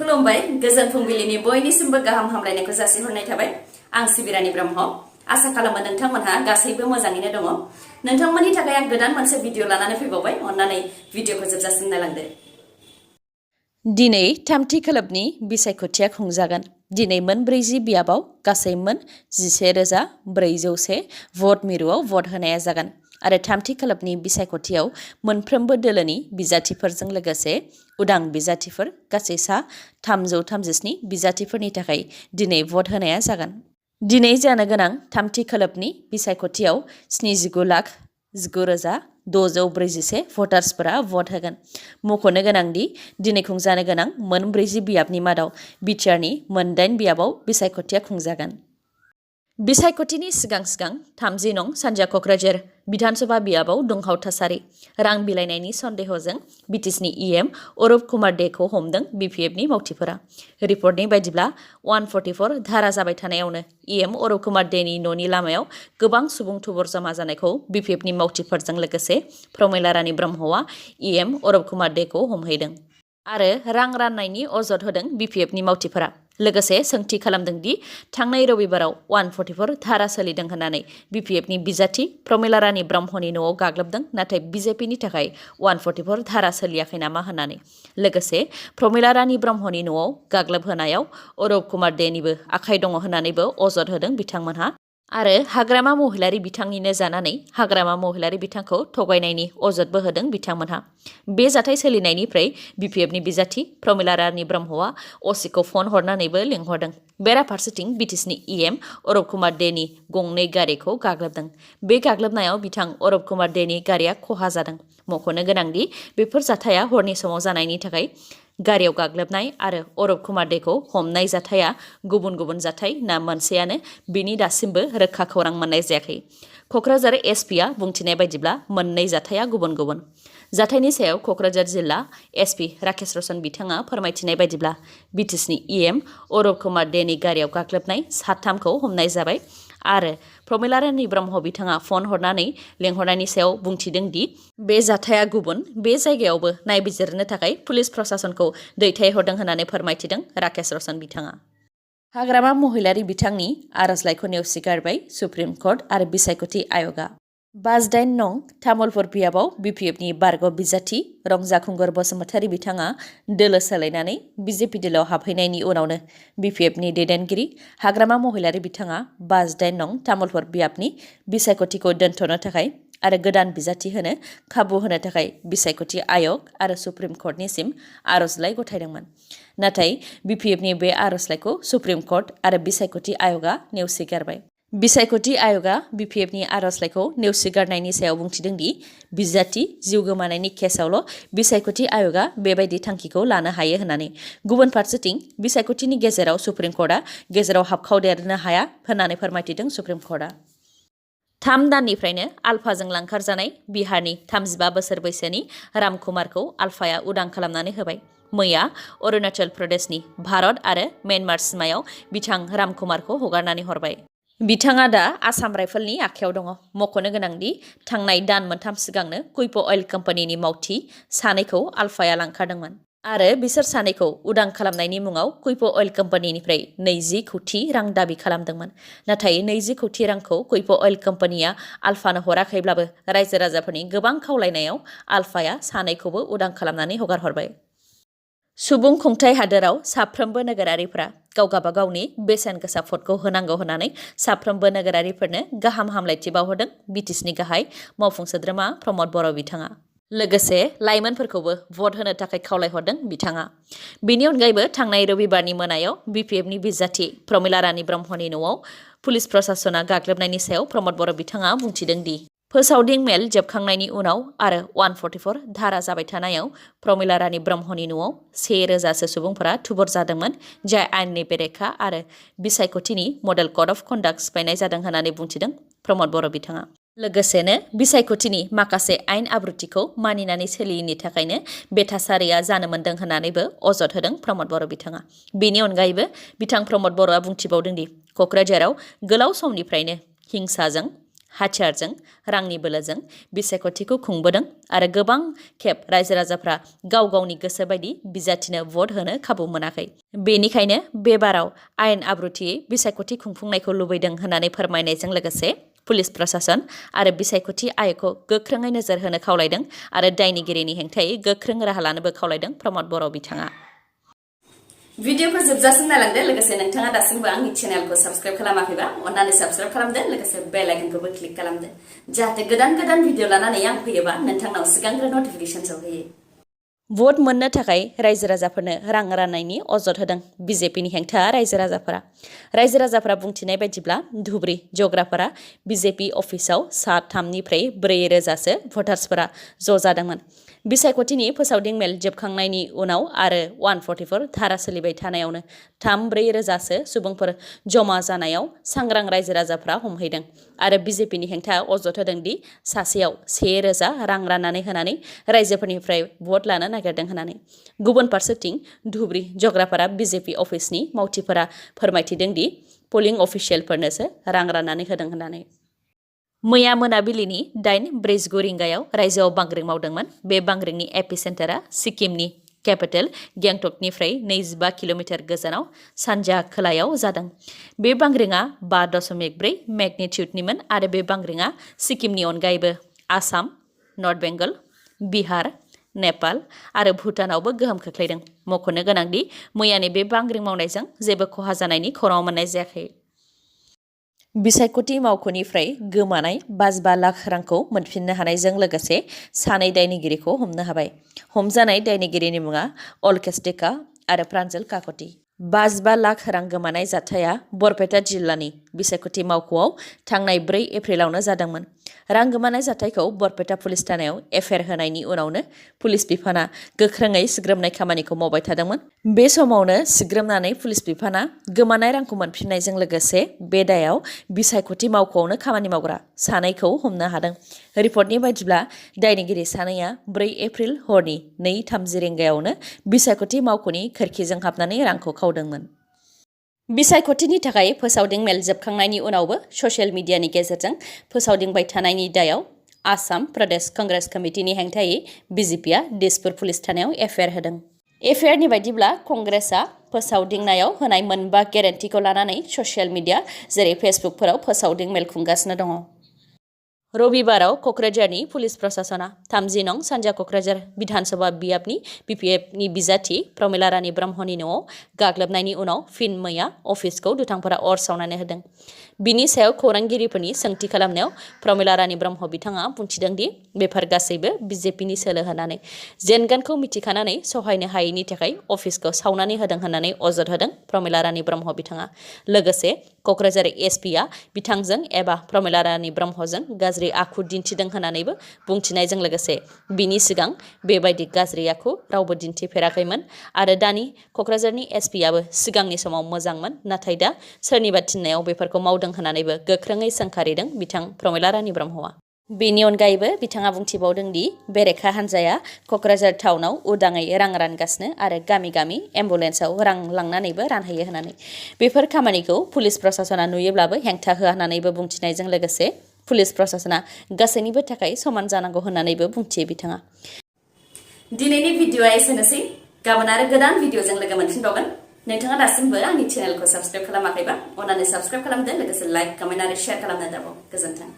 खुलुमबाय गोजोन फुंबिलिनि बयनिसिमबो गाहाम हामलायनायखौ जासिहरनाय थाबाय आं सिबिरानि ब्रह्म आसा खालामो नोंथांमोनहा गासैबो मोजाङैनो दङ नोंथांमोननि थाखाय आं गोदान मोनसे भिडिअ लानानै फैबावबाय अन्नानै भिडिअखौ जोबजासिम नायलांदो दिनै थामथि खोलोबनि बिसायख'थिया खुंजागोन दिनै मोन 40 बियाबाव गासै मोन 11,401 भट मिरुआव भट होनाया जागोन आरो थामथि खोलोबनि बिसायख'थियाव मोनफ्रोमबो दोलोनि बिजाथिफोरजों लोगोसे उदां बिजाथिफोर गासै सा 337 बिजाथिफोरनि थाखाय दिनै भट होनाया जागोन दिनै जानो गोनां थामथि खोलोबनि बिसायख'थियाव 79,19,641 भटार्सफोरा भट होगोन मख'नो गोनांदि दिनै खुंजानो गोनां मोन 40 बियाबनि मादाव बिटिआरनि मोन 8 बियाबाव बिसायख'थिया खुंजागोन बिसायख'थिनि सिगां 30 नं सानजा क'क्राझार बिधानसभा बियाबाव दुंहाव थासारि रां बिलाइनायनि सन्देहजों बिटिसिनि इएम अरुप कुमार देखौ हमदों बिपिएफनि मावथिफोरा रिपर्टनि बायदिब्ला 144 धारा जाबाय थानायावनो इएम अरुप कुमार देनि न'नि लामायाव गोबां सुबुं थुबुर जमा जानायखौ बिपिएफनि मावथिफोरजों लोगोसे प्रमिला रानी ब्रह्मआ इएम अरुप कुमार देखौ हमहैदों आरो रां राननायनि अजद होदों बिपिएफनि मावथिफोरा लोगोसे सोंथि खालामदों दि थांनाय रबिबाराव 144 धारा सोलिदों होननानै बिपिएफनि बिजाथि प्रमिला रानी ब्रह्मनि न'आव गाग्लोबदों नाथाय बिजेपिनि थाखाय 144 धारा सोलियाखै नामा होननानै लोगोसे प्रमिला रानी ब्रह्मनि न'आव गाग्लोबहोनायाव अरुप कुमार देनिबो आखाइ दङ होननानैबो अजद होदों बिथांमोनहा आरो हाग्रामा महिलारि बिथांनिनो जानानै हाग्रामा महिलारि बिथांखौ थगायनायनि अजदबो होदों बिथांमोनहा बे जाथाय सोलिनायनिफ्राय बिपिएफनि बिजाथि प्रमिला रानी ब्रह्मआ असिखौ फन हरनानैबो लिंहरदों बेराफारसेथिं बिटिसिनि इएम अरुप कुमार देनि गंनै गारिखौ गाग्लोबदों बे गाग्लोबनायाव बिथां अरुप कुमार देनि गारिया खहा जादों मख'नो गोनांदि बेफोर जाथाया हरनि समाव जानायनि थाखाय गारियाव गाग्लोबनाय आरो अरुप कुमार देखौ हमनाय जाथाया गुबुन गुबुन जाथाय ना मोनसेयानो बिनि दासिमबो रोखा खौरां मोननाय जायाखै क'क्राझार एसपिआ बुंथिनाय बायदिब्ला मोननै जाथाया गुबुन गुबुन जाथायनि सायाव क'क्राझार जिल्ला एसपि राकेश रसन बिथाङा फोरमायथिनाय बायदिब्ला बिटिसिनि इएम अरुप कुमार देनि गारियाव गाग्लोबनाय साथामखौ हमनाय जाबाय आरो प्रमिला रानी ब्रह्म बिथाङा फन हरनानै लेंहरनायनि सायाव बुंथिदों दि बे जाथाया गुबुन बे जायगायावबो नायबिजिरनो थाखाय पुलिस प्रशासनखौ दैथायहरदों होननानै फोरमायथिदों राकेश रसन बिथाङा हाग्रामा महिलारि बिथांनि आर'जलाइखौ नेवसिगारबाय सुप्रिम कर्ट आरो बिसायख'थि आय'गा 58 नं तामुलपुर बियाबाव बिपिएफनि बारग' बिजाथि रंजा खुंगुर बसुमतारी बिथाङा दोलो सोलायनानै बिजेपि दोलोआव हाबहैनायनि उनावनो बिपिएफनि दैदेनगिरि हाग्रामा महिलारि बिथाङा 58 नं तामुलपुर बियाबनि बिसायख'थिखौ दोनथ'नो थाखाय आरो गोदान बिजाथि होनो खाबु होनो थाखाय बिसायख'थि आय'ग आरो सुप्रिम कर्टनिसिम आर'जलाइ गथायदोंमोन नाथाय बिपिएफनि बे आर'जलाइखौ सुप्रिम कर्ट आरो बिसायख'थि आय'गा नेवसिगारबाय बिसायख'थि आय'गा बिपिएफनि आर'जलाइखौ नेवसिगारनायनि सायाव बुंथिदों दि बिजाथि जिउ गोमानायनि केसावल' बिसायख'थि आय'गा बेबायदि थांखिखौ लानो हायो होननानै गुबुन फारसेथिं बिसायख'थिनि गेजेराव सुप्रिम कर्टआ गेजेराव हाबखावदेरनो हाया होननानै फोरमायथिदों सुप्रिम कर्टआ 3 दाननिफ्रायनो आलफाजों लांखारजानाय बिहारनि 35 बोसोर बैसोनि रामकुमारखौ आलफाया उदां खालामनानै होबाय मैया अरुणाचल प्रदेशनि भारत आरो म्यानमार सीमायाव बिथां रामकुमारखौ हगारनानै हरबाय बिथाङा दा आसाम राइफलनि आखायाव दङ मख'नो गोनांदि थांनाय दान मोनथाम सिगांनो कुइप अइल कम्पानिनि मावथि सानैखौ आलफाया लांखारदोंमोन आरो बिसोर सानैखौ उदां खालामनायनि मुङाव कुइप अइल कम्पानिनिफ्राय 20 कौटि रां दाबि खालामदोंमोन नाथाय 20 कौटि रांखौ कुइप अइल कम्पानिया आलफानो हराखैब्लाबो रायजो राजाफोरनि गोबां खावलायनायाव आलफाया सानैखौबो उदां खालामनानै हगारहरबाय सुबुं खुंथाय हादोराव साफ्रोमबो नोगोरारिफोरा गावगाबागावनि बेसेन गोसा भटखौ होनांगौ होननानै साफ्रोमबो नोगोरारिफोरनो गाहाम हामलायथि बावहरदों बिटिसिनि गाहाय मावफुं सोद्रोमा प्रमद बर' बिथाङा लोगोसे लाइमोनफोरखौबो भट होनो थाखाय खावलायहरदों बिथाङा बेनि अनगायैबो थांनाय रबिबारनि मोनायाव बिपिएफनि बिजाथि प्रमिला रानी ब्रह्मनि न'आव पुलिस प्रशासना गाग्लोबनायनि सायाव प्रमद बर' बिथाङा बुंथिदों दि फोसावदिं मेल जोबखांनायनि उनाव आरो 144 धारा जाबाय थानायाव प्रमिला रानी ब्रह्मनि न'आव 1000सो सुबुंफोरा थुबुर जादोंमोन जाय आयेननि बेरेखा आरो बिसायख'थिनि मडेल कड अफ कन्डाक्ट सिफायनाय जादों होननानै बुंथिदों प्रमद बर' बिथाङा लोगोसेनो बिसायख'थिनि माखासे आयेन आब्रुथिखौ मानिनानै सोलियैनि थाखायनो बे थासारिया जानो मोन्दों होननानैबो अजद होदों प्रमद बर' बिथाङा बेनि अनगायैबो बिथां प्रमद बर'आ बुंथिबावदों दि क'क्राझाराव गोलाव समनिफ्रायनो हिंसाजों हाथियारजों रांनि बोलोजों बिसायख'थिखौ खुंबोदों आरो गोबां खेब रायजो राजाफ्रा गाव गावनि गोसो बायदि बिजाथिनो भट होनो खाबु मोनाखै। बेनिखायनो बे बाराव आयेन आब्रुथियै बिसायख'थि खुंफुंनायखौ लुबैदों होननानै फोरमायनायजों लोगोसे पुलिस प्रशासन आरो बिसायख'थि आय'गखौ गोख्रोङै नोजोर होनो खावलायदों आरो दायनिगिरिनि हेंथायै गोख्रों राहा लानोबो खावलायदों प्रमद बर' बिथाङा। भिडिअखौ जोबजासिम नायलांदो लोगोसे नोंथाङा दासिमबो आंनि चेनेलखौ साबस्क्राइब खालामाखैबा अन्नानै साबस्क्राइब खालामदो लोगोसे बेल आइकनखौबो क्लिक खालामदो जाहाथे गोदान गोदान भिडिअ लानानै आं फैयोबा नोंथांनाव सिगांग्रो नटिफिकेसन सौहैयो। भट मोननो थाखाय रायजो राजाफोरनो रां राननायनि अजद होदों बिजेपिनि हेंथा रायजो राजाफोरा बुंथिनाय बायदिब्ला धुब्री जग्राफोरा बिजेपि अफिसाव सा 3निफ्राय 4 रोजासो भटार्सफोरा ज' जादोंमोन। बिसायख'थिनि फोसावदिं मेल जोबखांनायनि उनाव आरो 144 धारा सोलिबाय थानायावनो 3-4 रोजासो सुबुंफोर जमा जानायाव सांग्रां रायजो राजाफ्रा हमहैदों आरो बिजेपिनि हेंथा अजद होदों दि सासेयाव 1 रोजा रां राननानै होनानै रायजोफोरनिफ्राय भट लानो नागिरदों होननानै। गुबुन फारसेथिं धुब्री जग्राफोरा बिजेपि अफिसनि मावथिफोरा फोरमायथिदों दि पलिं अफिसियेलफोरनोसो रां राननानै होदों होननानै। मैया मोनाबिलिनि 8:49 रिंगायाव रायजोआव बांग्रिं मावदोंमोन। बे बांग्रिंनि एपिसेन्टारा सिक्किमनि केपिटेल गेंटकनिफ्राय 25 किल'मिटार गोजानाव सानजा खोलायाव जादों। बे बांग्रिंआ 5.4 मेगनिटिउडनिमोन आरो बे बांग्रिंआ सिक्किमनि अनगायैबो आसाम, नर्थ बेंगल, बिहार, नेपाल आरो भुटानावबो गोहोम खोख्लैदों। मख'नो गोनांदि मैयानि बे बांग्रिं मावनायजों जेबो खहा जानायनि खौरां मोननाय जायाखै। बिसायख'थि मावख'निफ्राय गोमानाय 55 लाख रांखौ मोनफिननो हानायजों लोगोसे 2 दायनिगिरिखौ हमनो हाबाय। हमजानाय दायनिगिरिनि मुङा अलकेश डेका आरो प्रान्जल काकति। 55 लाख रां गोमानाय जाथाया बरपेटा जिल्लानि बिसायख'थि मावख'आव थांनाय 4 एप्रिलावनो जादोंमोन। रां गोमानाय जाथायखौ बरपेटा पुलिस थानायाव एफआइआर होनायनि उनावनो पुलिस बिफाना गोख्रोङै सिग्रोमनाय खामानिखौ मावबाय थादोंमोन। बे समावनो सिग्रोमनानै पुलिस बिफाना गोमानाय रांखौ मोनफिननायजों लोगोसे बे दायाव बिसायख'थि मावख'आवनो खामानि मावग्रा 2खौ हमनो हादों। रिपर्टनि बायदिब्ला दायनिगिरि 2आ 4 एप्रिल हरनि 2:30 रिंगायावनो बिसायख'थि मावख'नि खोरखिजों हाबनानै रांखौ खावदोंमोन। बिसायख'थिनि थाखाय फोसावदिं मेल जोबखांनायनि उनावबो ससियेल मिडियानि गेजेरजों फोसावदिंबाय थानायनि दायाव आसाम प्रदेश कंग्रेस कमिटिनि हेंथायै बिजेपिआ दिसपुर पुलिस थानायाव एफआइआर होदों। एफआइआरनि बायदिब्ला कंग्रेसआ फोसावदिंनायाव होनाय 5 गेरेन्टिखौ लानानै ससियेल मिडिया जेरै फेसबुकफोराव फोसावदिं मेल खुंगासिनो दङ। रबिबाराव क'क्राझारनि पुलिस प्रशासना 30 नं सानजा क'क्राझार बिधानसभा बियाबनि बिपिएफनि बिजाथि प्रमिला रानी ब्रह्मनि न'आव गाग्लोबनायनि उनाव फिन मैया अफिसखौ दुथांफोरा अर सावनानै होदों। बिनि सायाव खौरांगिरिफोरनि सोंथि खालामनायाव प्रमिला रानी ब्रह्म बिथाङा बुंथिदों दि बेफोर गासैबो बिजेपिनि सोलो होनानै जेनगोनखौ मिथिखानानै सहायनो हायैनि थाखाय अफिसखौ सावनानै होदों होननानै अजद होदों प्रमिला रानी ब्रह्म बिथाङा। लोगोसे क'क्राझार एसपिआ बिथांजों एबा प्रमिला रानी ब्रह्मजों गाज्रि आखु दिन्थिदों होननानैबो बुंथिनायजों लोगोसे बिनि सिगां बेबायदि गाज्रि आखु रावबो दिन्थिफेराखैमोन आरो दानि क'क्राझारनि एसपिआबो सिगांनि समाव मोजांमोन नाथाय दा सोरनिबा थिननायाव बेफोरखौ मावदों होननानैबो गोख्रोङै सोंखारिदों बिथां प्रमिला रानी ब्रह्मआ। बेनि अनगायैबो बिथाङा बुंथिबावदों दि बेरेखा हान्जाया क'क्राझार टाउनाव उदाङै रां रानगासिनो आरो गामि गामि एम्बुलेन्सआव रां लांनानैबो रानहैयो होननानै। बेफोर खामानिखौ पुलिस प्रशासना नुयोब्लाबो हेंथा होआ होननानैबो बुंथिनायजों लोगोसे पुलिस प्रशासना गासैनिबो थाखाय समान जानांगौ होननानैबो बुंथियो बिथाङा। दिनैनि भिडिअआ एसेनोसै। गाबोन आरो गोदान भिडिअजों लोगो मोनफिनबावगोन। नोंथाङा दासिमबो आंनि चेनेलखौ साबस्क्राइब खालामाखैबा अन्नानै साबस्क्राइब खालामदो लोगोसे लाइक, कमेन्ट आरो शेयार खालामनो दाबाव। गोजोन्थों।